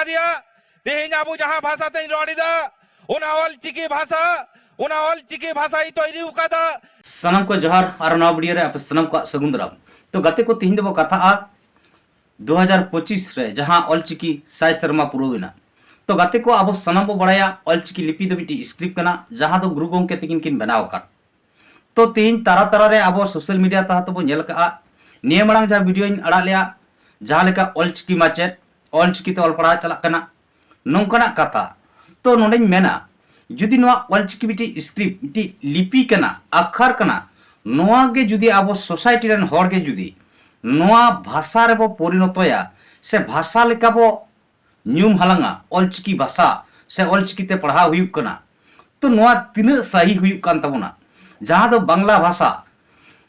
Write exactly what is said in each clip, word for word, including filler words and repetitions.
ᱛᱮᱭᱟᱜ ᱛᱮᱦᱮᱧ ᱟᱵᱚ ᱡᱟᱦᱟᱸ ᱵᱷᱟᱥᱟ ᱛᱮᱧ ᱨᱚᱲ ᱮᱫᱟ, ᱚᱱᱟ ᱚᱞ ᱪᱤᱠᱤ ᱵᱷᱟᱥᱟ, ᱚᱱᱟ ᱚᱞ ᱪᱤᱠᱤ ᱵᱷᱟᱥᱟᱭ ᱛᱚᱭᱨᱤ ᱟᱠᱟᱫᱟ᱾ ᱥᱟᱱᱟᱢ ᱠᱚ ᱡᱚᱦᱟᱨ ᱟᱨ ᱱᱚᱣᱟ ᱵᱷᱤᱰᱤᱭᱳ ᱨᱮ ᱟᱯᱮ ᱥᱟᱱᱟᱢ ᱠᱚᱣᱟᱜ ᱥᱟᱹᱜᱩᱱ ᱫᱟᱨᱟᱢ᱾ ᱛᱚ ᱜᱟᱛᱮ ᱠᱚ, ᱛᱤᱦᱤᱧ ᱫᱚᱵᱚ ᱠᱟᱛᱷᱟᱜᱼᱟ ᱫᱩ ᱦᱟᱡᱟᱨ ᱯᱚᱸᱪᱤᱥ ᱨᱮ ᱡᱟᱦᱟᱸ ᱚᱞ ᱪᱤᱠᱤ ᱥᱟᱭ ᱥᱮᱨᱢᱟ ᱯᱩᱨᱟᱹᱣ ᱮᱱᱟ᱾ ᱛᱚ ᱜᱟᱛᱮ ᱠᱚ, ᱟᱵᱚ ᱥᱟᱱᱟᱢ ᱵᱚ ᱵᱟᱲᱟᱭᱟ ᱚᱞ ᱪᱤᱠᱤ ᱞᱤᱯᱤ ᱫᱚ ᱢᱤᱫᱴᱤᱡ ᱥᱠᱨᱤᱯᱴ ᱠᱟᱱᱟ, ᱡᱟᱦᱟᱸ ᱫᱚ ᱜᱩᱨᱩ ᱜᱚᱢᱠᱮ ᱛᱤᱠᱤᱱ ᱠᱤᱱ ᱵᱮᱱᱟᱣ ᱟᱠᱟᱫ᱾ ᱛᱚ ᱛᱤᱦᱤᱧ ᱛᱟᱨᱟ ᱛᱟᱨᱟ ᱨᱮ ᱟᱵᱚ ᱥᱳᱥᱟᱞ ᱢᱤᱰᱤᱭᱟ ᱛᱟᱞᱟ ᱛᱮᱵᱚ ᱧᱮᱞ ᱠᱟᱜᱼᱟ, ᱱᱤᱭᱟᱹ ᱢᱟᱲᱟᱝ ᱡᱟᱦᱟᱸ ᱵᱷᱤᱰᱤᱭᱳᱧ ᱟᱲᱟᱜ ᱞᱮᱜᱼᱟ, ᱡᱟᱦᱟᱸ ᱞᱮᱠᱟ ᱚᱞ ᱪᱤᱠᱤ ᱢᱟᱪᱮᱫ, ᱚᱞ ᱪᱤᱠᱤ ᱛᱮ ᱚᱞ ᱯᱟᱲᱦᱟᱣ ᱪᱟᱞᱟᱜ ᱠᱟᱱᱟ, ᱱᱚᱝᱠᱟᱱᱟᱜ ᱠᱟᱛᱷᱟ᱾ ᱛᱚ ᱱᱚᱰᱮᱧ ᱢᱮᱱᱟ, ᱡᱩᱫᱤ ᱱᱚᱣᱟ ᱚᱞ ᱪᱤᱠᱤ ᱢᱤᱫᱴᱤᱡ ᱥᱠᱨᱤᱯᱴ, ᱢᱤᱫᱴᱤᱡ ᱞᱤᱯᱤ ᱠᱟᱱᱟ, ᱟᱠᱷᱟᱨ ᱠᱟᱱᱟ, ᱱᱚᱣᱟ ᱜᱮ ᱡᱩᱫᱤ ᱟᱵᱚ ᱥᱳᱥᱟᱭᱴᱤ ᱨᱮᱱ ᱦᱚᱲ ᱜᱮ ᱡᱩᱫᱤ ᱱᱚᱣᱟ ᱵᱷᱟᱥᱟ ᱨᱮᱵᱚ ᱯᱚᱨᱤᱱᱚᱛᱚᱭᱟ ᱥᱮ ᱵᱷᱟᱥᱟ ᱞᱮᱠᱟ ᱵᱚ ᱧᱩᱢ ᱦᱟᱞᱟᱝᱟ, ᱚᱞ ᱪᱤᱠᱤ ᱵᱷᱟᱥᱟ ᱥᱮ ᱚᱞ ᱪᱤᱠᱤ ᱛᱮ ᱯᱟᱲᱦᱟᱣ ᱦᱩᱭᱩᱜ ᱠᱟᱱᱟ, ᱛᱚ ᱱᱚᱣᱟ ᱛᱤᱱᱟᱹᱜ ᱥᱟᱹᱦᱤ ᱦᱩᱭᱩᱜ ᱠᱟᱱ ᱛᱟᱵᱚᱱᱟ? ᱡᱟᱦᱟᱸ ᱫᱚ ᱵᱟᱝᱞᱟ ᱵᱷᱟᱥᱟ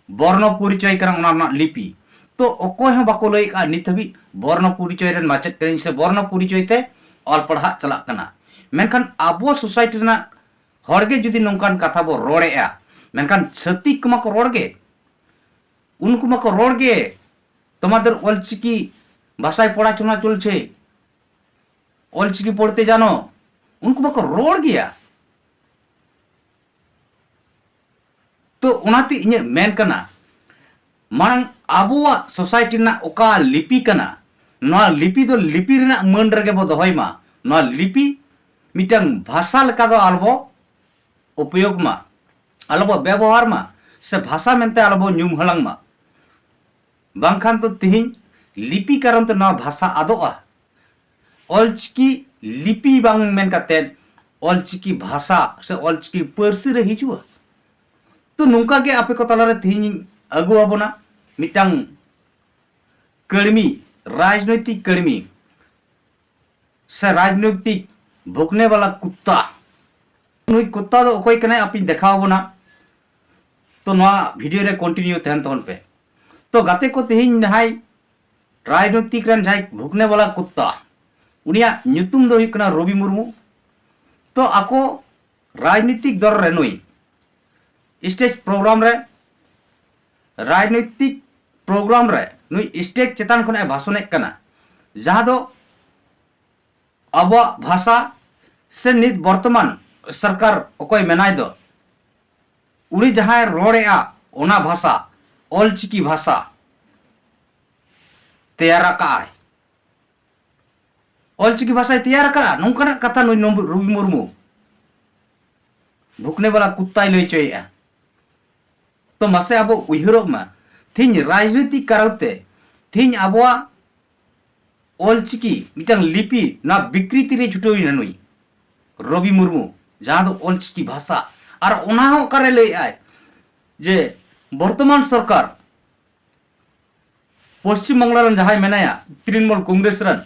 ᱵᱚᱨᱱᱚ ᱯᱚᱨᱤᱪᱚᱭ ᱠᱟᱱᱟ, ᱚᱱᱟ ᱨᱮᱱᱟᱜ ᱞᱤᱯᱤ, ᱛᱚ ᱚᱠᱚᱭ ᱦᱚᱸ ᱵᱟᱠᱚ ᱞᱟᱹᱭ ᱠᱟᱜᱼᱟ ᱱᱤᱛ ᱦᱟᱹᱵᱤᱡ ᱵᱚᱨᱱᱚ ᱯᱚᱨᱤᱪᱚᱭ ᱨᱮᱱ ᱢᱟᱪᱮᱫ ᱠᱟᱹᱱᱟᱹᱧ ᱥᱮ ᱵᱚᱨᱱᱚ ᱯᱚᱨᱤᱪᱚᱭ ᱛᱮ ᱚᱞ ᱯᱟᱲᱦᱟᱜ ᱪᱟᱞᱟᱜ ᱠᱟᱱᱟ᱾ ᱢᱮᱱᱠᱷᱟᱱ ᱟᱵᱚ ᱥᱳᱥᱟᱭᱴᱤ ᱨᱮᱱᱟᱜ ᱦᱚᱲ ᱜᱮ ᱡᱩᱫᱤ ᱱᱚᱝᱠᱟᱱ ᱠᱟᱛᱷᱟ ᱵᱚ ᱨᱚᱲᱮᱜᱼᱟ, ᱢᱮᱱᱠᱷᱟᱱ ᱪᱷᱟᱹᱛᱤᱠ ᱠᱚᱢᱟ ᱠᱚ ᱨᱚᱲ ᱜᱮ, ᱩᱱᱠᱩ ᱢᱟᱠᱚ ᱨᱚᱲ ᱜᱮ, তোমাদের ᱚᱞ ᱪᱤᱠᱤ ᱵᱷᱟᱥᱟᱭ ᱯᱚᱲᱟᱪᱚᱱᱟ ᱪᱚᱞᱪᱷᱮ, ᱚᱞ ᱪᱤᱠᱤ ᱯᱚᱲᱛᱮ ᱡᱟᱱᱚ, ᱩᱱᱠᱩ ᱢᱟᱠᱚ ᱨᱚᱲ ᱜᱮᱭᱟ᱾ ᱛᱚ ᱚᱱᱟᱛᱮ ᱤᱧᱟᱹᱜ ᱢᱮᱱ ᱠᱟᱱᱟ, ᱢᱟᱲᱟᱝ ᱟᱵᱚᱣᱟᱜ ᱥᱳᱥᱟᱭᱴᱤ ᱨᱮᱱᱟᱜ ᱚᱠᱟ ᱞᱤᱯᱤ ᱠᱟᱱᱟ, ᱱᱚᱣᱟ ᱞᱤᱯᱤ ᱫᱚ ᱞᱤᱯᱤ ᱨᱮᱱᱟᱜ ᱢᱟᱹᱱ ᱨᱮᱜᱮ ᱵᱚ ᱫᱚᱦᱚᱭ ᱢᱟ᱾ ᱱᱚᱣᱟ ᱞᱤᱯᱤ ᱢᱤᱫᱴᱟᱝ ᱵᱷᱟᱥᱟ ᱞᱮᱠᱟ ᱫᱚ ᱟᱞᱚᱵᱚ ᱩᱯᱚᱭᱳᱜᱽ ᱢᱟ, ᱟᱞᱚᱵᱚ ᱵᱮᱵᱚᱦᱟᱨ ᱢᱟ, ᱥᱮ ᱵᱷᱟᱥᱟ ᱢᱮᱱᱛᱮ ᱟᱞᱚᱵᱚ ᱧᱩᱢ ᱦᱟᱞᱟᱝ ᱢᱟ᱾ ᱵᱟᱝᱠᱷᱟᱱ ᱫᱚ ᱛᱤᱦᱤᱧ ᱞᱤᱯᱤ ᱠᱟᱨᱚᱱ ᱛᱮ ᱱᱚᱣᱟ ᱵᱷᱟᱥᱟ ᱟᱫᱚᱜᱼᱟ᱾ ᱚᱞᱪᱤᱠᱤ ᱞᱤᱯᱤ ᱵᱟᱝ ᱢᱮᱱ ᱠᱟᱛᱮᱫ ᱚᱞᱪᱤᱠᱤ ᱵᱷᱟᱥᱟ ᱥᱮ ᱚᱞᱪᱤᱠᱤ ᱯᱟᱹᱨᱥᱤ ᱨᱮ ᱦᱤᱡᱩᱜᱼᱟ᱾ ᱛᱚ ᱱᱚᱝᱠᱟ ᱜᱮ ᱟᱯᱮ ᱠᱚ ᱛᱟᱞᱟᱨᱮ ᱛᱤᱦᱤᱧ ᱤᱧ ᱟᱹᱜᱩ ᱟᱵᱚᱱᱟ ᱢᱤᱫᱴᱟᱝ ᱠᱟᱹᱲᱢᱤ, ᱨᱟᱡᱽᱱᱳᱭᱛᱤᱠ ᱠᱟᱹᱲᱢᱤ, ᱥᱮ ᱨᱟᱡᱽᱱᱳᱭᱛᱤᱠ ᱵᱷᱩᱠᱱᱮ ᱵᱟᱞᱟ ᱠᱩᱛᱛᱟ᱾ ᱱᱩᱭ ᱠᱩᱛᱛᱟ ᱫᱚ ᱚᱠᱚᱭ ᱠᱟᱱᱟᱭ ᱟᱯᱮᱧ ᱫᱮᱠᱷᱟᱣ ᱟᱵᱚᱱᱟ᱾ ᱛᱚ ᱱᱚᱣᱟ ᱵᱷᱤᱰᱤᱭᱳ ᱨᱮ ᱠᱚᱱᱴᱤᱱᱤᱭᱩ ᱛᱟᱦᱮᱱ ᱛᱟᱵᱚᱱ ᱯᱮ᱾ ᱛᱚ ᱜᱟᱛᱮ ᱠᱚ, ᱛᱮᱦᱮᱧ ᱡᱟᱦᱟᱸᱭ ᱨᱟᱡᱽᱱᱳᱭᱛᱤᱠ ᱨᱮᱱ ᱡᱟᱦᱟᱸᱭ ᱵᱷᱩᱠᱱᱮ ᱵᱟᱞᱟ ᱠᱩᱛᱛᱟ, ᱩᱱᱤᱭᱟᱜ ᱧᱩᱛᱩᱢ ᱫᱚ ᱦᱩᱭᱩᱜ ᱠᱟᱱᱟ ᱨᱚᱵᱤ ᱢᱩᱨᱢᱩ᱾ ᱛᱚ ᱟᱠᱚ ᱨᱟᱡᱽᱱᱤᱛᱤᱠ ᱫᱚᱞ ᱨᱮ ᱱᱩᱭ ᱥᱴᱮᱡᱽ ᱯᱨᱳᱜᱨᱟᱢ ᱨᱮ, ᱨᱟᱡᱽᱱᱤᱛᱤᱠ ᱯᱨᱳᱜᱨᱟᱢ ᱨᱮ ᱱᱩᱭ ᱥᱴᱮᱡᱽ ᱪᱮᱛᱟᱱ ᱠᱷᱚᱱᱟᱜ ᱮ ᱵᱷᱟᱥᱚᱱᱮᱫ ᱠᱟᱱᱟ, ᱡᱟᱦᱟᱸ ᱫᱚ ᱟᱵᱚᱣᱟᱜ ᱵᱷᱟᱥᱟ ᱥᱮ ᱱᱤᱛ ᱵᱚᱨᱛᱚᱢᱟᱱ ᱥᱚᱨᱠᱟᱨ ᱚᱠᱚᱭ ᱢᱮᱱᱟᱭ ᱫᱚ, ᱩᱱᱤ ᱡᱟᱦᱟᱸᱭ ᱨᱚᱲᱮᱜᱼᱟ, ᱚᱱᱟ ᱵᱷᱟᱥᱟ, ᱚᱞᱪᱤᱠᱤ ᱵᱷᱟᱥᱟ ᱛᱮᱭᱟᱨ ᱟᱠᱟᱜᱼᱟᱭ᱾ ᱚᱞᱪᱤᱠᱤ ᱵᱷᱟᱥᱟᱭ ᱛᱮᱭᱟᱨ ᱟᱠᱟᱫᱼᱟ, ᱱᱚᱝᱠᱟᱱᱟᱜ ᱠᱟᱛᱷᱟ ᱱᱩᱭ ᱱᱚᱢ-, ᱨᱚᱵᱤ ᱢᱩᱨᱢᱩ ᱵᱷᱩᱠᱱᱮ ᱵᱟᱞᱟ ᱠᱩᱛᱛᱟᱭ ᱞᱟᱹᱭ ᱦᱚᱪᱚᱭᱮᱫᱼᱟ᱾ ᱛᱚ ᱢᱟᱥᱮ ᱟᱵᱚ ᱩᱭᱦᱟᱹᱨᱚᱜ ᱢᱟ, ᱛᱤᱦᱤᱧ ᱨᱟᱡᱽᱱᱤᱛᱤᱠ ᱠᱟᱨᱚᱱ ᱛᱮ ᱛᱤᱦᱤᱧ ᱟᱵᱚᱣᱟᱜ ᱚᱞᱪᱤᱠᱤ ᱢᱤᱫᱴᱟᱝ ᱞᱤᱯᱤ, ᱱᱚᱣᱟ ᱵᱤᱠᱨᱤᱛᱤ ᱨᱮ ᱪᱷᱩᱴᱟᱹᱣ ᱮᱱᱟ ᱱᱩᱭ ᱨᱚᱵᱤ ᱢᱩᱨᱢᱩ, ᱡᱟᱦᱟᱸ ᱫᱚ ᱚᱞᱪᱤᱠᱤ ᱵᱷᱟᱥᱟ᱾ ᱟᱨ ᱚᱱᱟ ᱦᱚᱸ ᱚᱠᱟᱨᱮ ᱞᱟᱹᱭᱮᱫᱼᱟᱭ ᱡᱮ ᱵᱚᱨᱛᱚᱢᱟᱱ ᱥᱚᱨᱠᱟᱨ ᱯᱚᱥᱪᱤᱢ ᱵᱟᱝᱞᱟ ᱨᱮᱱ ᱡᱟᱦᱟᱸᱭ ᱢᱮᱱᱟᱭᱟ, ᱛᱨᱤᱱᱢᱩᱞ ᱠᱚᱝᱜᱨᱮᱥ ᱨᱮᱱ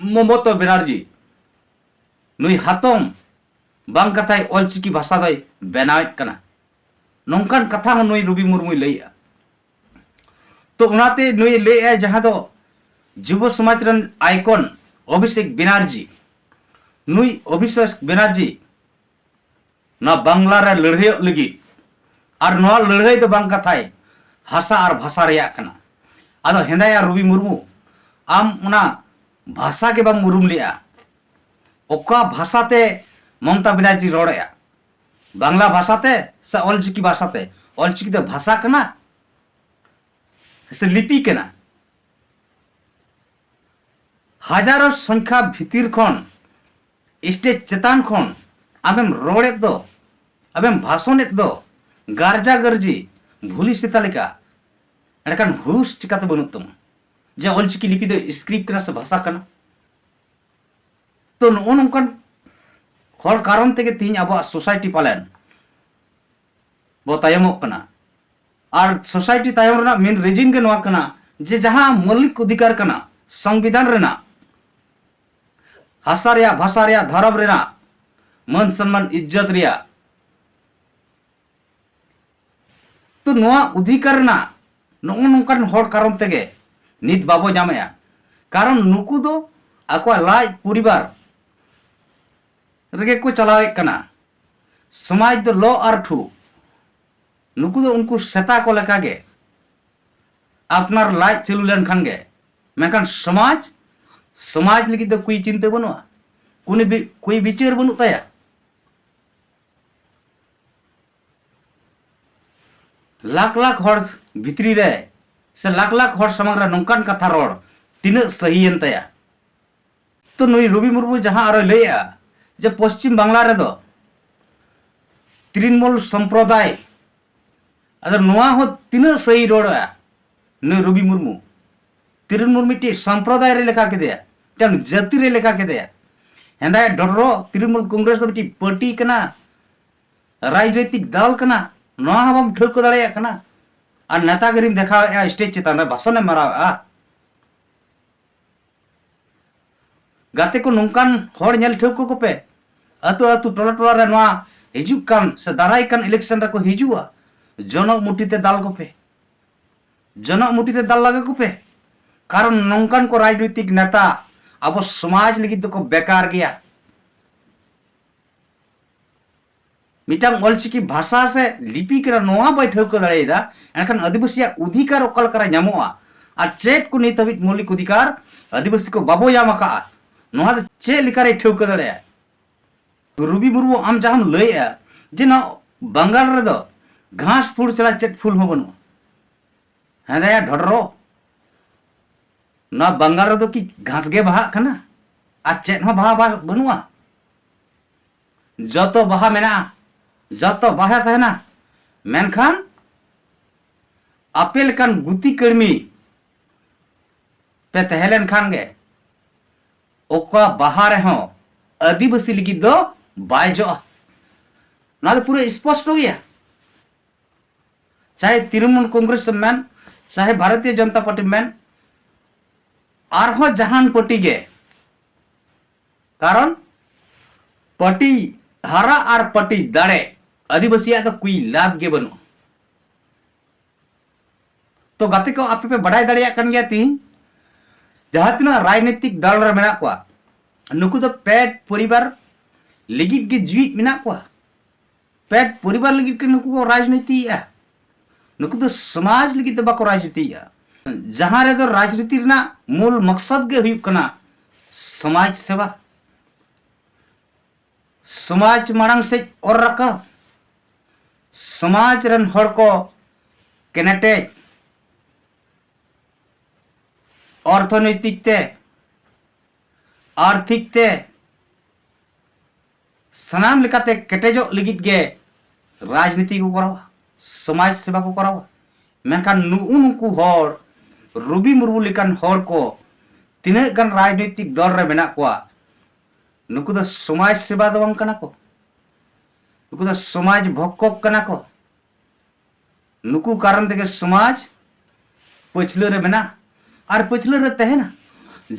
ᱢᱚᱢᱚᱛᱟ ᱵᱮᱱᱟᱨᱡᱤ, ᱱᱩᱭ ᱦᱟᱛᱚᱢ ᱵᱟᱝ ᱠᱟᱛᱷᱟᱭ ᱚᱞᱪᱤᱠᱤ ᱵᱷᱟᱥᱟ ᱫᱚᱭ ᱵᱮᱱᱟᱣᱮᱫ ᱠᱟᱱᱟ, ᱱᱚᱝᱠᱟᱱ ᱠᱟᱛᱷᱟ ᱦᱚᱸ ᱱᱩᱭ ᱨᱚᱵᱤ ᱢᱩᱨᱢᱩᱭ ᱞᱟᱹᱭᱮᱜᱼᱟ᱾ ᱛᱚ ᱚᱱᱟᱛᱮ ᱱᱩᱭ ᱞᱟᱹᱭᱮᱜᱼᱟᱭ, ᱡᱟᱦᱟᱸ ᱫᱚ ᱡᱩᱵᱚ ᱥᱚᱢᱟᱡᱽ ᱨᱮᱱ ᱟᱭᱠᱚᱱ ᱚᱵᱷᱤᱥᱮᱠ ᱵᱮᱱᱟᱨᱡᱤ, ᱱᱩᱭ ᱚᱵᱷᱤᱥᱮᱠ ᱵᱮᱱᱟᱨᱡᱤ ᱱᱚᱣᱟ ᱵᱟᱝᱞᱟ ᱨᱮ ᱞᱟᱹᱲᱦᱟᱹᱭᱚᱜ ᱞᱟᱹᱜᱤᱫ, ᱟᱨ ᱱᱚᱣᱟ ᱞᱟᱹᱲᱦᱟᱹᱭ ᱫᱚ ᱵᱟᱝ ᱠᱟᱛᱷᱟᱭ ᱦᱟᱥᱟ ᱟᱨ ᱵᱷᱟᱥᱟ ᱨᱮᱭᱟᱜ ᱠᱟᱱᱟ᱾ ᱟᱫᱚ ᱦᱮᱸᱫᱟᱭᱟ ᱨᱚᱵᱤ ᱢᱩᱨᱢᱩ, ᱟᱢ ᱚᱱᱟ ᱵᱷᱟᱥᱟ ᱜᱮ ᱵᱟᱢ ᱩᱨᱩᱢ ᱞᱮᱜᱼᱟ᱾ ᱚᱠᱟ ᱵᱷᱟᱥᱟ ᱛᱮ ᱢᱚᱢᱚᱛᱟ ᱵᱮᱱᱟᱨᱡᱤ ᱨᱚᱲᱮᱜᱼᱟ? ᱵᱟᱝᱞᱟ ᱵᱷᱟᱥᱟ ᱛᱮ ᱥᱮ ᱚᱞᱪᱤᱠᱤ ᱵᱷᱟᱥᱟ ᱛᱮ? ᱚᱞᱪᱤᱠᱤ ᱫᱚ ᱵᱷᱟᱥᱟ ᱠᱟᱱᱟ ᱥᱮ ᱞᱤᱯᱤ ᱠᱟᱱᱟ? ᱦᱟᱡᱟᱨᱚ ᱥᱚᱝᱠᱷᱟ ᱵᱷᱤᱛᱤᱨ ᱠᱷᱚᱱ, ᱥᱴᱮᱡᱽ ᱪᱮᱛᱟᱱ ᱠᱷᱚᱱ ᱟᱢᱮᱢ ᱨᱚᱲᱮᱫ ᱫᱚ, ᱟᱢᱮᱢ ᱵᱷᱟᱥᱚᱱᱮᱫ ᱫᱚ, ᱜᱟᱨᱡᱟ ᱜᱟᱨᱡᱤ ᱵᱷᱩᱞᱤ ᱥᱮᱛᱟ ᱞᱮᱠᱟ, ᱮᱸᱰᱮᱠᱷᱟᱱ ᱦᱩᱥ ᱪᱤᱠᱟᱹᱛᱮ ᱵᱟᱹᱱᱩᱜ ᱛᱟᱢᱟ ᱡᱮ ᱚᱞᱪᱤᱠᱤ ᱞᱤᱯᱤ ᱫᱚ ᱥᱠᱨᱤᱯᱴ ᱠᱟᱱᱟ ᱥᱮ ᱵᱷᱟᱥᱟ ᱠᱟᱱᱟ? ᱛᱚ ᱱᱚᱜᱼᱚ ᱱᱚᱝᱠᱟᱱ ᱦᱚᱲ ᱠᱟᱨᱚᱱ ᱛᱮᱜᱮ ᱛᱮᱦᱤᱧ ᱟᱵᱚᱣᱟᱜ ᱥᱳᱥᱟᱭᱴᱤ ᱯᱟᱞᱮᱱ ᱵᱚ ᱛᱟᱭᱚᱢᱚᱜ ᱠᱟᱱᱟ᱾ ᱟᱨ ᱥᱳᱥᱟᱭᱴᱤ ᱛᱟᱭᱚᱢ ᱨᱮᱱᱟᱜ ᱢᱮᱱ ᱨᱤᱡᱤᱱ ᱜᱮ ᱱᱚᱣᱟ ᱠᱟᱱᱟ ᱡᱮ ᱡᱟᱦᱟᱸ ᱢᱳᱣᱞᱤᱠ ᱚᱫᱷᱤᱠᱟᱨ ᱠᱟᱱᱟ ᱥᱚᱝᱵᱤᱫᱷᱟᱱ ᱨᱮᱱᱟᱜ, ᱦᱟᱥᱟ ᱨᱮᱭᱟᱜ, ᱵᱷᱟᱥᱟ ᱨᱮᱭᱟᱜ, ᱫᱷᱚᱨᱚᱢ ᱨᱮᱱᱟᱜ, ᱢᱟᱹᱱ ᱥᱚᱱᱢᱟᱱ ᱤᱡᱽᱡᱚᱛ ᱨᱮᱭᱟᱜ, ᱛᱚ ᱱᱚᱣᱟ ᱚᱫᱷᱤᱠᱟᱨ ᱨᱮᱱᱟᱜ ᱱᱚᱜᱼᱚ ᱱᱚᱝᱠᱟᱱ ᱦᱚᱲ ᱠᱟᱨᱚᱱ ᱛᱮᱜᱮ ᱱᱤᱛ ᱵᱟᱵᱚ ᱧᱟᱢᱮᱜᱼᱟ᱾ ᱠᱟᱨᱚᱱ ᱱᱩᱠᱩ ᱫᱚ ᱟᱠᱚᱣᱟᱜ ᱞᱟᱡ ᱯᱚᱨᱤᱵᱟᱨ ᱨᱮᱜᱮ ᱠᱚ ᱪᱟᱞᱟᱣᱮᱫ ᱠᱟᱱᱟ᱾ ᱥᱚᱢᱟᱡᱽ ᱫᱚ ᱞᱚ ᱟᱨ ᱴᱷᱩ, ᱱᱩᱠᱩ ᱫᱚ ᱩᱱᱠᱩ ᱥᱮᱛᱟ ᱠᱚ ᱞᱮᱠᱟᱜᱮ ᱟᱯᱱᱟᱨ ᱞᱟᱡ ᱪᱟᱹᱞᱩ ᱞᱮᱱᱠᱷᱟᱱ ᱜᱮ, ᱢᱮᱱᱠᱷᱟᱱ ᱥᱚᱢᱟᱡᱽ ᱥᱚᱢᱟᱡᱽ ᱞᱟᱹᱜᱤᱫ ᱫᱚ ᱠᱩᱭ ᱪᱤᱱᱛᱟᱹ ᱵᱟᱹᱱᱩᱜᱼᱟ, ᱠᱩᱱᱤ ᱵᱤ-, ᱠᱩᱭ ᱵᱤᱪᱟᱹᱨ ᱵᱟᱹᱱᱩᱜ ᱛᱟᱭᱟ᱾ ᱞᱟᱠᱷ ᱞᱟᱠᱷ ᱦᱚᱲ ᱵᱷᱤᱛᱨᱤ ᱨᱮ ᱥᱮ ᱞᱟᱠᱷ ᱞᱟᱠᱷ ᱦᱚᱲ ᱥᱟᱢᱟᱝ ᱨᱮ ᱱᱚᱝᱠᱟᱱ ᱠᱟᱛᱷᱟ ᱨᱚᱲ ᱛᱤᱱᱟᱹᱜ ᱥᱟᱹᱦᱤᱭᱮᱱ ᱛᱟᱭᱟ? ᱛᱚ, ᱱᱩᱭ ᱨᱚᱵᱤ ᱢᱩᱨᱢᱩ ᱡᱟᱦᱟᱸ ᱟᱨᱚᱭ ᱞᱟᱹᱭᱮᱜᱼᱟ ᱡᱮ ᱯᱚᱥᱪᱤᱢ ᱵᱟᱝᱞᱟ ᱨᱮᱫᱚ ᱛᱨᱤᱱᱢᱩᱞ ᱥᱚᱢᱯᱨᱚᱫᱟᱭ, ᱟᱫᱚ ᱱᱚᱣᱟ ᱦᱚᱸ ᱛᱤᱱᱟᱹᱜ ᱥᱟᱹᱦᱤ ᱨᱚᱲᱟ ᱱᱩᱭ ᱨᱚᱵᱤ ᱢᱩᱨᱢᱩ? ᱛᱨᱤᱱᱢᱩᱞ ᱢᱤᱫᱴᱤᱡ ᱥᱚᱢᱯᱨᱚᱫᱟᱭ ᱨᱮ ᱞᱮᱠᱟ ᱠᱮᱫᱮᱭᱟ, ᱢᱤᱫᱴᱟᱝ ᱡᱟᱹᱛᱤ ᱨᱮ ᱞᱮᱠᱟ ᱠᱮᱫᱮᱭᱟ᱾ ᱦᱮᱸᱫᱟᱭᱟ ᱰᱚᱰᱨᱚ, ᱛᱨᱤᱱᱢᱩᱞ ᱠᱚᱝᱜᱨᱮᱥ ᱫᱚ ᱢᱤᱫᱴᱤᱡ ᱯᱟᱨᱴᱤ ᱠᱟᱱᱟ, ᱨᱟᱡᱽᱱᱳᱭᱛᱤᱠ ᱫᱚᱞ ᱠᱟᱱᱟ, ᱱᱚᱣᱟ ᱦᱚᱸ ᱵᱟᱢ ᱴᱷᱟᱹᱣᱠᱟᱹ ᱫᱟᱲᱮᱭᱟᱜ ᱠᱟᱱᱟ᱾ ᱟᱨ ᱱᱮᱛᱟᱜᱤᱨᱤᱢ ᱫᱮᱠᱷᱟᱣᱮᱫᱼᱟ, ᱥᱴᱮᱡ ᱪᱮᱛᱟᱱ ᱨᱮ ᱵᱷᱟᱥᱚᱱᱮᱢ ᱢᱟᱨᱟᱣᱮᱫᱼᱟ᱾ ᱜᱟᱛᱮ ᱠᱚ, ᱱᱚᱝᱠᱟᱱ ᱦᱚᱲ ᱧᱮᱞ ᱴᱷᱟᱹᱣᱠᱟᱹ ᱠᱚᱯᱮ᱾ ᱟᱹᱛᱩ ᱟᱹᱛᱩ, ᱴᱚᱞᱟ ᱴᱚᱞᱟ ᱨᱮ ᱱᱚᱣᱟ ᱦᱤᱡᱩᱜ ᱠᱟᱱ ᱥᱮ ᱫᱟᱨᱟᱭ ᱠᱟᱱ ᱤᱞᱮᱠᱥᱚᱱ ᱨᱮᱠᱚ ᱦᱤᱡᱩᱜᱼᱟ, ᱡᱚᱱᱚᱜ ᱢᱩᱴᱷᱤ ᱛᱮ ᱫᱟᱞ ᱠᱚᱯᱮ, ᱡᱚᱱᱚᱜ ᱢᱩᱴᱷᱤ ᱛᱮ ᱫᱟᱞ ᱞᱟᱜᱟ ᱠᱚᱯᱮ᱾ ᱠᱟᱨᱚᱱ ᱱᱚᱝᱠᱟᱱ ᱠᱚ ᱨᱟᱡᱽᱱᱳᱭᱛᱤᱠ ᱱᱮᱛᱟ ᱟᱵᱚ ᱥᱚᱢᱟᱡᱽ ᱞᱟᱹᱜᱤᱫ ᱫᱚᱠᱚ ᱵᱮᱠᱟᱨ ᱜᱮᱭᱟ᱾ ᱢᱤᱫᱴᱟᱝ ᱚᱞᱪᱤᱠᱤ ᱵᱷᱟᱥᱟ ᱥᱮ ᱞᱤᱯᱤ ᱠᱟᱱᱟ, ᱱᱚᱣᱟ ᱵᱟᱭ ᱴᱷᱟᱹᱣᱠᱟᱹ ᱫᱟᱲᱮᱭᱟᱫᱟ, ᱮᱱᱠᱷᱟᱱ ᱟᱹᱫᱤᱵᱟᱹᱥᱤᱭᱟᱜ ᱚᱫᱷᱤᱠᱟᱨ ᱚᱠᱟ ᱞᱮᱠᱟᱨᱮ ᱧᱟᱢᱚᱜᱼᱟ? ᱟᱨ ᱪᱮᱫ ᱠᱚ ᱱᱤᱛ ᱦᱟᱹᱵᱤᱡ ᱢᱳᱣᱞᱤᱠ ᱚᱫᱷᱤᱠᱟᱨ ᱟᱹᱫᱤᱵᱟᱹᱥᱤ ᱠᱚ ᱵᱟᱵᱚ ᱧᱟᱢ ᱟᱠᱟᱫᱼᱟ, ᱱᱚᱣᱟ ᱫᱚ ᱪᱮᱫ ᱞᱮᱠᱟᱨᱮ ᱴᱷᱟᱹᱣᱠᱟᱹ ᱫᱟᱲᱮᱭᱟᱜᱼᱟ? ᱨᱚᱵᱤ ᱢᱩᱨᱢᱩ, ᱟᱢ ᱡᱟᱦᱟᱸᱢ ᱞᱟᱹᱭᱮᱜᱼᱟ ᱡᱮ ᱱᱚᱣᱟ ᱵᱟᱝᱜᱟᱞ ᱨᱮᱫᱚ ᱜᱷᱟᱥ ᱯᱷᱩᱞ ᱪᱷᱟᱲᱟ ᱪᱮᱫ ᱯᱷᱩᱞ ᱦᱚᱸ ᱵᱟᱹᱱᱩᱜᱼᱟ, ᱦᱮᱸᱫᱟᱭᱟ ᱰᱷᱚᱰᱨᱚ, ᱱᱚᱣᱟ ᱵᱟᱝᱜᱟᱞ ᱨᱮᱫᱚ ᱠᱤ ᱜᱷᱟᱥ ᱜᱮ ᱵᱟᱦᱟᱜ ᱠᱟᱱᱟ? ᱟᱨ ᱪᱮᱫ ᱦᱚᱸ ᱵᱟᱦᱟ, ᱵᱟᱦᱟ ᱵᱟᱹᱱᱩᱜᱼᱟ? ᱡᱚᱛᱚ ᱵᱟᱦᱟ ᱢᱮᱱᱟᱜᱼᱟ, ᱡᱚᱛᱚ ᱵᱟᱦᱟ ᱛᱟᱦᱮᱱᱟ, ᱢᱮᱱᱠᱷᱟᱱ ᱟᱯᱮ ᱞᱮᱠᱟᱱ ᱜᱩᱛᱤ ᱠᱟᱹᱲᱢᱤ ᱯᱮ ᱛᱟᱦᱮᱸ ᱞᱮᱱᱠᱷᱟᱱ ᱜᱮ ᱚᱠᱟ ᱵᱟᱦᱟ ᱨᱮᱦᱚᱸ ᱟᱹᱫᱤᱵᱟᱹᱥᱤ ᱞᱟᱹᱜᱤᱫ ᱫᱚ ᱵᱟᱭ ᱡᱚᱜᱼᱟ᱾ ᱱᱚᱣᱟ ᱫᱚ ᱯᱩᱨᱟᱹ ᱥᱯᱚᱥᱴᱚ ᱜᱮᱭᱟ᱾ ᱪᱟᱦᱮ ᱛᱨᱤᱱᱢᱩᱞ ᱠᱚᱝᱜᱨᱮᱥ ᱮᱢ ᱢᱮᱱ, ᱪᱟᱦᱮ ᱵᱷᱟᱨᱚᱛᱤᱭᱚ ᱡᱚᱱᱚᱛᱟ ᱯᱟᱨᱴᱤ ᱮᱢ ᱢᱮᱱ, ᱟᱨᱦᱚᱸ ᱡᱟᱦᱟᱱ ᱯᱟᱨᱴᱤ ᱜᱮ, ᱠᱟᱨᱚᱱ ᱯᱟᱨᱴᱤ ᱦᱟᱨᱟ ᱟᱨ ᱯᱟᱨᱴᱤ ᱫᱟᱲᱮ ᱟᱹᱫᱤᱵᱟᱹᱥᱤᱭᱟᱜ ᱫᱚ ᱠᱩᱭ ᱞᱟᱵᱷ ᱜᱮ ᱵᱟᱹᱱᱩᱜᱼᱟ᱾ ᱛᱚ ᱜᱟᱛᱮ ᱠᱚ, ᱟᱯᱮ ᱯᱮ ᱵᱟᱰᱟᱭ ᱫᱟᱲᱮᱭᱟᱜ ᱠᱟᱱ ᱜᱮᱭᱟ, ᱛᱤᱦᱤᱧ ᱡᱟᱦᱟᱸ ᱛᱤᱱᱟᱹᱜ ᱨᱟᱡᱽᱱᱤᱛᱤᱠ ᱫᱚᱞ ᱨᱮ ᱢᱮᱱᱟᱜ ᱠᱚᱣᱟ, ᱱᱩᱠᱩ ᱫᱚ ᱯᱮᱴ ᱯᱚᱨᱤᱵᱟᱨ ᱞᱟᱹᱜᱤᱫ ᱜᱮ ᱡᱤᱣᱤᱫ ᱢᱮᱱᱟᱜ ᱠᱚᱣᱟ᱾ ᱯᱮᱴ ᱯᱚᱨᱤᱵᱟᱨ ᱞᱟᱹᱜᱤᱫ ᱜᱮ ᱱᱩᱠᱩ ᱠᱚ ᱨᱟᱡᱽᱱᱤᱛᱤᱭᱮᱫᱼᱟ, ᱱᱩᱠᱩ ᱫᱚ ᱥᱚᱢᱟᱡᱽ ᱞᱟᱹᱜᱤᱫ ᱫᱚ ᱵᱟᱠᱚ ᱨᱟᱡᱽᱱᱤᱛᱤᱭᱮᱫᱼᱟ᱾ ᱡᱟᱦᱟᱸ ᱨᱮᱫᱚ ᱨᱟᱡᱽᱱᱤᱛᱤ ᱨᱮᱱᱟᱜ ᱢᱩᱞ ᱢᱚᱠᱥᱚᱫ ᱜᱮ ᱦᱩᱭᱩᱜ ᱠᱟᱱᱟ ᱥᱚᱢᱟᱡᱽ ᱥᱮᱵᱟ, ᱥᱚᱢᱟᱡᱽ ᱢᱟᱲᱟᱝ ᱥᱮᱫ ᱚᱨ ᱨᱟᱠᱟᱵ, ᱥᱚᱢᱟᱡᱽ ᱨᱮᱱ ᱦᱚᱲ ᱠᱚ ᱠᱮᱱᱮᱴᱮᱡ, ᱚᱨᱛᱷᱚᱱᱳᱭᱛᱤᱠ ᱛᱮ, ᱟᱨᱛᱷᱤᱠ ᱛᱮ, ᱥᱟᱱᱟᱢ ᱞᱮᱠᱟᱛᱮ ᱠᱮᱴᱮᱡᱚᱜ ᱞᱟᱹᱜᱤᱫ ᱜᱮ ᱨᱟᱡᱽᱱᱤᱛᱤ ᱠᱚ ᱠᱚᱨᱟᱣᱟ, ᱥᱚᱢᱟᱡᱽ ᱥᱮᱵᱟ ᱠᱚ ᱠᱚᱨᱟᱣᱟ᱾ ᱢᱮᱱᱠᱷᱟᱱ ᱱᱩᱜᱼᱩ ᱱᱩᱠᱩ ᱦᱚᱲ, ᱨᱚᱵᱤ ᱢᱩᱨᱢᱩ ᱞᱮᱠᱟᱱ ᱦᱚᱲ ᱠᱚ ᱛᱤᱱᱟᱹᱜ ᱜᱟᱱ ᱨᱟᱡᱽᱱᱤᱛᱤᱠ ᱫᱚᱞ ᱨᱮ ᱢᱮᱱᱟᱜ ᱠᱚᱣᱟ, ᱱᱩᱠᱩ ᱫᱚ ᱥᱚᱢᱟᱡᱽ ᱥᱮᱵᱟ ᱫᱚ ᱵᱟᱝ ᱠᱟᱱᱟ ᱠᱚ, ᱱᱩᱠᱩ ᱫᱚ ᱥᱚᱢᱟᱡᱽ ᱵᱷᱚᱠᱠᱚᱠ ᱠᱟᱱᱟ ᱠᱚ᱾ ᱱᱩᱠᱩ ᱠᱟᱨᱚᱱ ᱛᱮᱜᱮ ᱥᱚᱢᱟᱡᱽ ᱯᱟᱹᱪᱷᱞᱟᱹ ᱨᱮ ᱢᱮᱱᱟᱜᱼᱟ ᱟᱨ ᱯᱟᱹᱪᱷᱞᱟᱹ ᱨᱮ ᱛᱟᱦᱮᱱᱟ᱾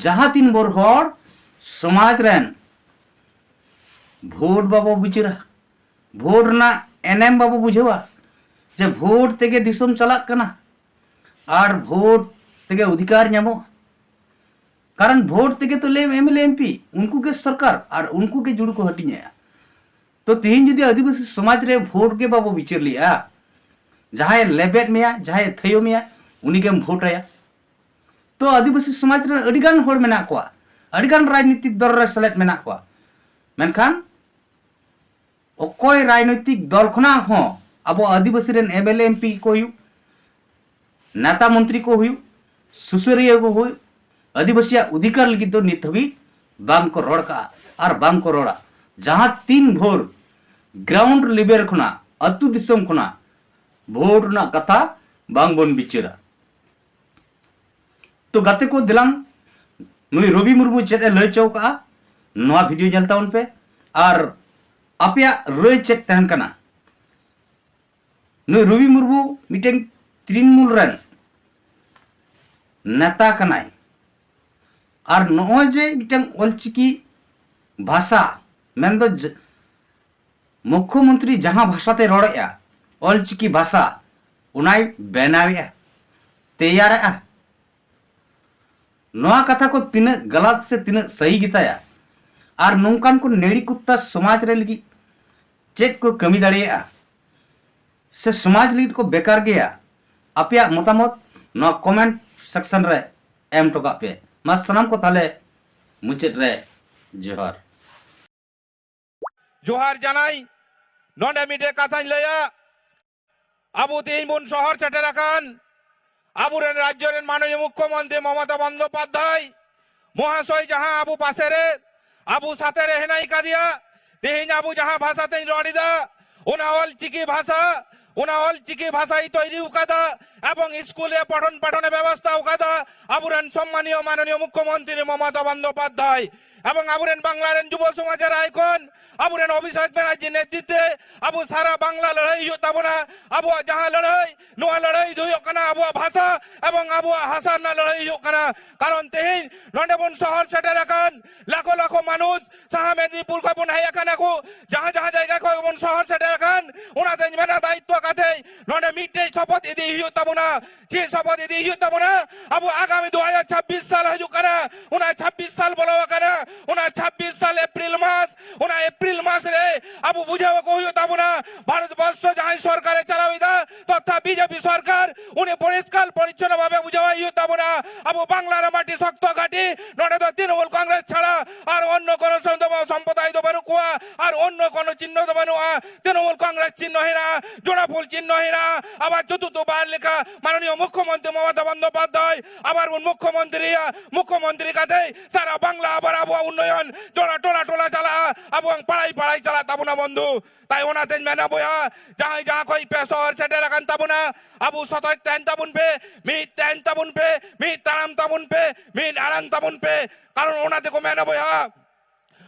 ᱡᱟᱦᱟᱸ ᱛᱤᱱ ᱵᱷᱳᱨ ᱦᱚᱲ ᱥᱚᱢᱟᱡᱽ ᱨᱮᱱ ᱵᱷᱳᱴ ᱵᱟᱵᱚ ᱵᱤᱪᱟᱹᱨᱟ, ᱵᱷᱳᱴ ᱨᱮᱱᱟᱜ ᱮᱱᱮᱢ ᱵᱟᱵᱚ ᱵᱩᱡᱷᱟᱹᱣᱟ, ᱡᱮ ᱵᱷᱳᱴ ᱛᱮᱜᱮ ᱫᱤᱥᱚᱢ ᱪᱟᱞᱟᱜ ᱠᱟᱱᱟ ᱟᱨ ᱵᱷᱳᱴ ᱛᱮᱜᱮ ᱚᱫᱷᱤᱠᱟᱨ ᱧᱟᱢᱚᱜᱼᱟ, ᱠᱟᱨᱚᱱ ᱵᱷᱳᱴ ᱛᱮᱜᱮ ᱛᱚ ᱞᱟᱹᱭ M L A M P, ᱩᱱᱠᱩ ᱜᱮ ᱥᱚᱨᱠᱟᱨ ᱟᱨ ᱩᱱᱠᱩ ᱜᱮ ᱡᱩᱲᱩ ᱠᱚ ᱦᱟᱹᱴᱤᱧᱮᱜᱼᱟ᱾ ᱛᱚ ᱛᱮᱦᱮᱧ ᱡᱩᱫᱤ ᱟᱹᱫᱤᱵᱟᱹᱥᱤ ᱥᱚᱢᱟᱡᱽ ᱨᱮ ᱵᱷᱳᱴ ᱜᱮ ᱵᱟᱵᱚ ᱵᱤᱪᱟᱹᱨ ᱞᱮᱜᱼᱟ, ᱡᱟᱦᱟᱸᱭᱮ ᱞᱮᱵᱮᱫ ᱢᱮᱭᱟ, ᱡᱟᱦᱟᱸᱭᱮ ᱛᱷᱟᱹᱭᱟᱹ ᱢᱮᱭᱟ, ᱩᱱᱤ ᱜᱮᱢ ᱵᱷᱳᱴ ᱟᱭᱟ᱾ ᱛᱚ ᱟᱹᱫᱤᱵᱟᱹᱥᱤ ᱥᱚᱢᱟᱡᱽ ᱨᱮᱱ ᱟᱹᱰᱤᱜᱟᱱ ᱦᱚᱲ ᱢᱮᱱᱟᱜ ᱠᱚᱣᱟ, ᱟᱹᱰᱤᱜᱟᱱ ᱨᱟᱡᱽᱱᱤᱛᱤᱠ ᱫᱚᱞ ᱨᱮ ᱥᱮᱞᱮᱫ ᱢᱮᱱᱟᱜ ᱠᱚᱣᱟ, ᱢᱮᱱᱠᱷᱟᱱ ᱚᱠᱚᱭ ᱨᱟᱡᱽᱱᱳᱭᱛᱤᱠ ᱫᱚᱞ ᱠᱷᱚᱱᱟᱜ ᱦᱚᱸ ᱟᱵᱚ ᱟᱹᱫᱤᱵᱟᱹᱥᱤ ᱨᱮᱱ M L A M P ᱠᱚ ᱦᱩᱭᱩᱜ, ᱱᱮᱛᱟ ᱢᱚᱱᱛᱨᱤ ᱠᱚ ᱦᱩᱭᱩᱜ, ᱥᱩᱥᱟᱹᱨᱤᱭᱟᱹ ᱠᱚ ᱦᱩᱭᱩᱜ, ᱟᱹᱫᱤᱵᱟᱹᱥᱤᱭᱟᱜ ᱚᱫᱷᱤᱠᱟᱨ ᱞᱟᱹᱜᱤᱫ ᱫᱚ ᱱᱤᱛ ᱦᱟᱹᱵᱤᱡ ᱵᱟᱝ ᱠᱚ ᱨᱚᱲ ᱠᱟᱜᱼᱟ ᱟᱨ ᱵᱟᱝ ᱠᱚ ᱨᱚᱲᱟ᱾ ᱡᱟᱦᱟᱸ ᱛᱤᱱ ᱵᱷᱳᱨ ground level ᱠᱷᱚᱱᱟᱜ, ᱟᱹᱛᱩ ᱫᱤᱥᱚᱢ ᱠᱷᱚᱱᱟᱜ ᱵᱷᱳᱴ ᱨᱮᱱᱟᱜ ᱠᱟᱛᱷᱟ ᱵᱟᱝ ᱵᱚᱱ ᱵᱤᱪᱟᱹᱨᱟ᱾ ᱛᱚ ᱜᱟᱛᱮ ᱠᱚ, ᱫᱮᱞᱟᱝ ᱱᱩᱭ ᱨᱚᱵᱤ ᱢᱩᱨᱢᱩ ᱪᱮᱫ ᱮ ᱞᱟᱹᱭ ᱦᱚᱪᱚ ᱠᱟᱜᱼᱟ, ᱱᱚᱣᱟ ᱵᱷᱤᱰᱤᱭᱳ ᱧᱮᱞ ᱛᱟᱵᱚᱱ ᱯᱮ᱾ ᱟᱨ ᱟᱯᱮᱭᱟᱜ ᱨᱟᱹᱭ ᱪᱮᱫ ᱛᱟᱦᱮᱱ ᱠᱟᱱᱟ? ᱱᱩᱭ ᱨᱚᱵᱤ ᱢᱩᱨᱢᱩ ᱢᱤᱫᱴᱮᱱ ᱛᱨᱤᱱᱢᱩᱞ ᱨᱮᱱ ᱱᱮᱛᱟ ᱠᱟᱱᱟᱭ, ᱟᱨ ᱱᱚᱜᱼᱚᱭ ᱡᱮ ᱢᱤᱫᱴᱮᱱ ᱚᱞᱪᱤᱠᱤ ᱵᱷᱟᱥᱟ, ᱢᱮᱱᱫᱚ ᱡ-, ᱢᱩᱠᱠᱷᱚᱢᱚᱱᱛᱨᱤ ᱡᱟᱦᱟᱸ ᱵᱷᱟᱥᱟᱛᱮ ᱨᱚᱲᱮᱫᱼᱟ, ᱚᱞᱪᱤᱠᱤ ᱵᱷᱟᱥᱟ, ᱚᱱᱟᱭ ᱵᱮᱱᱟᱣᱮᱫᱼᱟ, ᱛᱮᱭᱟᱨᱮᱫᱼᱟ᱾ ᱱᱚᱣᱟ ᱠᱟᱛᱷᱟ ᱠᱚ ᱛᱤᱱᱟᱹᱜ ᱜᱟᱞᱟᱛ ᱥᱮ ᱛᱤᱱᱟᱹᱜ ᱥᱟᱹᱦᱤ ᱜᱮᱛᱟᱭᱟ? ᱟᱨ ᱱᱚᱝᱠᱟᱱ ᱠᱚ ᱱᱮᱲᱤ ᱠᱩᱛᱛᱟ ᱥᱚᱢᱟᱡᱽ ᱨᱮ ᱞᱟᱹᱜᱤᱫ ᱪᱮᱫ ᱠᱚ ᱠᱟᱹᱢᱤ ᱫᱟᱲᱮᱭᱟᱜᱼᱟ ᱥᱮ ᱥᱚᱢᱟᱡᱽ ᱞᱟᱹᱜᱤᱫ ᱠᱚ ᱵᱮᱠᱟᱨ ᱜᱮᱭᱟ? ᱟᱯᱮᱭᱟᱜ ᱢᱚᱛᱟᱢᱚᱛ ᱱᱚᱣᱟ comment section ᱨᱮ ᱮᱢ ᱦᱚᱴᱚ ᱠᱟᱜ ᱯᱮ᱾ ᱢᱟ ᱥᱟᱱᱟᱢ ᱠᱚ ᱛᱟᱦᱞᱮ ᱢᱩᱪᱟᱹᱫ ᱨᱮ ᱡᱚᱦᱟᱨ᱾ ᱡᱚᱦᱟᱨ ᱡᱟᱱᱟᱭ᱾ ᱱᱚᱰᱮ ᱢᱤᱫᱴᱮᱡ ᱠᱟᱛᱷᱟᱧ ᱞᱟᱹᱭᱟ, ᱟᱵᱚ ᱛᱮᱦᱮᱧ ᱵᱚᱱ ᱥᱚᱦᱚᱨ ᱥᱮᱴᱮᱨ ᱟᱠᱟᱱ ᱟᱵᱚᱨᱮᱱ ᱨᱟᱡᱽᱡᱚ ᱨᱮᱱ ᱢᱟᱱᱚᱱᱤᱭᱚ ᱢᱩᱠᱷᱭᱚᱢᱚᱱᱛᱨᱤ ᱢᱚᱢᱚᱛᱟ ᱵᱚᱱᱫᱳᱯᱟᱫᱽᱫᱷᱟᱭ ᱢᱚᱦᱟᱥᱚᱭ, ᱡᱟᱦᱟᱸ ᱟᱵᱚ ᱯᱟᱥᱮ ᱨᱮ, ᱟᱵᱚ ᱥᱟᱛᱮ ᱨᱮ ᱦᱮᱱᱟᱭ ᱠᱟᱫᱮᱭᱟ᱾ ᱛᱮᱦᱮᱧ ᱟᱵᱚ ᱡᱟᱦᱟᱸ ᱵᱷᱟᱥᱟ ᱛᱮᱧ ᱨᱚᱲ ᱮᱫᱟ, ᱚᱱᱟ ᱚᱞ ᱪᱤᱠᱤ ᱵᱷᱟᱥᱟ, ᱚᱱᱟ ᱚᱞ ᱪᱤᱠᱤ ᱵᱷᱟᱥᱟᱭ ᱛᱚᱭᱨᱤ ᱟᱠᱟᱫᱟ ᱮᱵᱚᱝ ᱥᱠᱩᱞ ᱨᱮ ᱯᱚᱴᱷᱚᱱ ᱯᱟᱴᱷᱚᱱᱮ ᱵᱮᱵᱚᱥᱛᱷᱟ ᱟᱠᱟᱫᱟ ᱟᱵᱚᱨᱮᱱ ᱥᱚᱢᱢᱟᱱᱤᱭᱚ ᱢᱟᱱᱚᱱᱤᱭᱚ ᱢᱩᱠᱷᱭᱚᱢᱚᱱᱛᱨᱤ ᱢᱚᱢᱚᱛᱟ ᱵᱚᱱᱫᱳᱯᱟᱫᱽᱫᱷᱟᱭ᱾ ᱮᱵᱚᱝ ᱟᱵᱚᱨᱮᱱ ᱵᱟᱝᱞᱟ ᱨᱮᱱ ᱡᱩᱵᱚ ᱥᱚᱢᱟᱡᱽ ᱨᱮ ᱟᱭᱠᱚᱱ, ᱟᱵᱚᱨᱮᱱ ᱚᱵᱷᱤᱥᱮᱠ ᱵᱮᱱᱟᱨᱡᱤ ᱱᱮᱛᱨᱤᱛᱵ ᱛᱮ ᱟᱵᱚ ᱥᱟᱨᱟ ᱵᱟᱝᱞᱟ ᱞᱟᱹᱲᱦᱟᱹᱭ ᱦᱩᱭᱩᱜ ᱛᱟᱵᱚᱱᱟ᱾ ᱟᱵᱚᱣᱟᱜ ᱡᱟᱦᱟᱸ ᱞᱟᱹᱲᱦᱟᱹᱭ, ᱱᱚᱣᱟ ᱞᱟᱹᱲᱦᱟᱹᱭ ᱫᱚ ᱦᱩᱭᱩᱜ ᱠᱟᱱᱟ ᱟᱵᱚᱣᱟᱜ ᱵᱷᱟᱥᱟ ᱮᱵᱚᱝ ᱟᱵᱚᱣᱟᱜ ᱦᱟᱥᱟ ᱨᱮᱱᱟᱜ ᱞᱟᱹᱲᱦᱟᱹᱭ ᱦᱩᱭᱩᱜ ᱠᱟᱱᱟ᱾ ᱠᱟᱨᱚᱱ ᱛᱮᱦᱮᱧ ᱱᱚᱰᱮ ᱵᱚᱱ ᱥᱚᱦᱚᱨ ᱥᱮᱴᱮᱨ ᱟᱠᱟᱱ ᱞᱟᱠᱷᱚ ᱞᱟᱠᱷᱚ ᱢᱟᱱᱩᱥ ᱥᱟᱦᱟ ᱢᱮᱫᱽᱱᱤᱯᱩᱨ ᱠᱷᱚᱱ ᱵᱚᱱ ᱦᱮᱡ ᱟᱠᱟᱱᱟ ᱠᱚ, ᱡᱟᱦᱟᱸ ᱡᱟᱦᱟᱸ ᱡᱟᱭᱜᱟ ᱠᱷᱚᱱ ᱵᱚᱱ ᱥᱚᱦᱚᱨ ᱥᱮᱴᱮᱨ ᱟᱠᱟᱱ, ᱚᱱᱟᱛᱮᱧ ᱢᱮᱱᱟ ᱫᱟᱭᱤᱛᱛᱚ ᱠᱟᱛᱮ ᱱᱚᱰᱮ ᱢᱤᱫᱴᱮᱡ ᱥᱚᱯᱚᱛ ᱤᱫᱤ ᱦᱩᱭᱩᱜ ᱛᱟᱵᱚᱱᱟ᱾ ᱪᱮᱫ ᱥᱚᱯᱚᱛ ᱤᱫᱤ ᱦᱩᱭᱩᱜ ᱛᱟᱵᱚᱱᱟ? ᱟᱵᱚ ᱟᱜᱟᱢᱤ ᱫᱩ ᱦᱟᱡᱟᱨ ᱪᱷᱟᱵᱵᱤᱥ ᱥᱟᱞ ᱦᱤᱡᱩᱜ ᱠᱟᱱᱟ, ᱚᱱᱟ ᱪᱷᱟᱵᱵᱤᱥ ᱥᱟᱞ ᱵᱚᱞᱚ ᱟᱠᱟᱱᱟ, ᱚᱱᱟ ᱪᱷᱟᱵᱵᱤᱥ ᱥᱟᱞ ᱮᱯᱨᱤᱞ ᱢᱟᱥ, ᱚᱱᱟ ᱮᱯᱨᱤᱞ ᱢᱟᱥ ᱨᱮ ᱟᱵᱚ ᱵᱩᱡᱷᱟᱹᱣ ᱟᱠᱚ ᱦᱩᱭᱩᱜ ᱛᱟᱵᱚᱱᱟ, ᱵᱷᱟᱨᱚᱛ ᱵᱚᱨᱥᱚ ᱡᱟᱦᱟᱸᱭ ᱥᱚᱨᱠᱟᱨᱮ ᱪᱟᱞᱟᱣ ᱮᱫᱟ, ᱛᱚᱛᱷᱟ ᱵᱤᱡᱮᱯᱤ ᱥᱚᱨᱠᱟᱨ, ᱩᱱᱤ ᱯᱚᱨᱤᱥᱠᱟᱨ ᱯᱚᱨᱤᱪᱷᱚᱱᱱᱚ ᱵᱷᱟᱵᱮ ᱵᱩᱡᱷᱟᱹᱣ ᱦᱩᱭᱩᱜ ᱛᱟᱵᱚᱱᱟ᱾ ᱟᱵᱚ ᱵᱟᱝᱞᱟ ᱨᱮ ᱢᱟᱴᱤ ᱥᱚᱠᱛᱚ ᱜᱷᱟᱴᱤ, ᱱᱚᱰᱮ ᱫᱚ ᱛᱨᱤᱱᱢᱩᱞ ᱠᱚᱝᱜᱨᱮᱥ ᱪᱷᱟᱲᱟ ᱟᱨ ᱚᱱᱱᱚ ᱠᱳᱱᱳ ᱥᱚᱢ-, ᱥᱚᱢᱯᱨᱚᱫᱟᱭ ᱫᱚ ᱵᱟᱹᱱᱩᱜ ᱠᱚᱣᱟ, ᱟᱨ ᱚᱱᱱᱚ ᱠᱳᱱᱳ ᱪᱤᱱᱦᱚ ᱫᱚ ᱵᱟᱹᱱᱩᱜᱼᱟ᱾ ᱛᱨᱤᱱᱢᱩᱞ ᱠᱚᱝᱜᱨᱮᱥ ᱪᱤᱱᱦᱚ ᱦᱮᱱᱟᱜᱼᱟ, ᱡᱚᱱᱟ ᱯᱷᱩᱞ ᱪᱤᱱᱦᱚ ᱦᱮᱱᱟᱜᱼᱟ᱾ ᱟᱵᱟᱨ ᱪᱚᱛᱩᱨᱛᱷᱚ ᱵᱟᱨ ᱞᱮᱠᱟ ᱢᱟᱱᱚᱱᱤᱭᱚ ᱢᱩᱠᱷᱭᱚᱢᱚᱱᱛᱨᱤ ᱢᱚᱢᱚᱛᱟ ᱵᱚᱱᱫᱳᱯᱟᱫᱽᱫᱷᱟᱭ ᱟᱵᱟᱨ ᱵᱚᱱ ᱢᱩᱠᱷᱭᱚᱢᱚᱱᱛᱨᱤᱭᱟ, ᱢᱩᱠᱷᱭᱚᱢᱚᱱᱛᱨᱤ ᱠᱟᱛᱮ ᱥᱟᱨᱟ ᱵᱟᱝᱞᱟ ᱟᱵᱟᱨ ᱟᱵᱚᱣᱟᱜ ᱩᱱᱱᱚᱭᱚᱱ ᱴᱚᱞᱟ ᱴᱚᱞᱟ ᱴᱚᱞᱟ ᱪᱟᱞᱟᱜᱼᱟ, ᱟᱵᱚᱣᱟᱜ ᱯᱟᱲᱟᱭ ᱯᱟᱲᱟᱭ ᱪᱟᱞᱟᱜ ᱛᱟᱵᱚᱱᱟ ᱵᱚᱱᱫᱷᱩ᱾ ᱛᱟᱭ ᱚᱱᱟᱛᱮᱧ ᱢᱮᱱᱟ ᱵᱚᱭᱦᱟ, ᱡᱟᱦᱟᱸᱭ ᱡᱟᱦᱟᱸ ᱠᱷᱚᱱ ᱯᱮ ᱥᱚᱦᱚᱨ ᱥᱮᱴᱮᱨ ᱟᱠᱟᱱ ᱛᱟᱵᱚᱱᱟ, ᱟᱵᱚ ᱥᱚᱛᱚᱡ ᱛᱟᱦᱮᱱ ᱛᱟᱵᱚᱱ ᱯᱮ, ᱢᱤᱫ ᱛᱟᱦᱮᱱ ᱛᱟᱵᱚᱱ ᱯᱮ, ᱢᱤᱫ ᱛᱟᱲᱟᱢ ᱛᱟᱵᱚᱱ ᱯᱮ, ᱢᱤᱫ ᱟᱲᱟᱝ ᱛᱟᱵᱚᱱ ᱯᱮ᱾ ᱠᱟᱨᱚᱱ ᱚᱱᱟ ᱛᱮᱠᱚ ᱢᱮᱱᱟ ᱵᱚᱭᱦᱟ,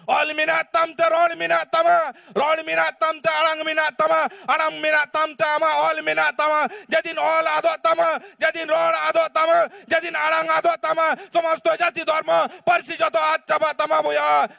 ᱚᱞ ᱢᱮᱱᱟᱜ ᱛᱟᱢ ᱛᱮ ᱨᱚᱲ ᱢᱮᱱᱟᱜ ᱛᱟᱢᱟ, ᱨᱚᱲ ᱢᱮᱱᱟᱜ ᱛᱟᱢ ᱛᱮ ᱟᱲᱟᱝ ᱢᱮᱱᱟᱜ ᱛᱟᱢᱟ, ᱟᱲᱟᱝ ᱢᱮᱱᱟᱜ ᱛᱟᱢ ᱛᱮ ᱟᱢᱟᱜ ᱚᱞ ᱢᱮᱱᱟᱜ ᱛᱟᱢᱟ᱾ ᱡᱮᱫᱤᱱ ᱚᱞ ᱟᱫᱚᱜ ᱛᱟᱢᱟ, ᱡᱮᱫᱤᱱ ᱨᱚᱲ ᱟᱫᱚᱜ ᱛᱟᱢᱟ, ᱡᱮᱫᱤᱱ ᱟᱲᱟᱝ ᱟᱫᱚᱜ ᱛᱟᱢᱟ, ᱥᱚᱢᱚᱥᱛᱚ ᱡᱟᱹᱛᱤ ᱫᱷᱚᱨᱢᱚ ᱯᱟᱹᱨᱥᱤ ᱡᱚᱛᱚ ᱟᱫ ᱪᱟᱵᱟᱜ ᱛᱟᱢᱟ ᱵᱚᱭᱦᱟ᱾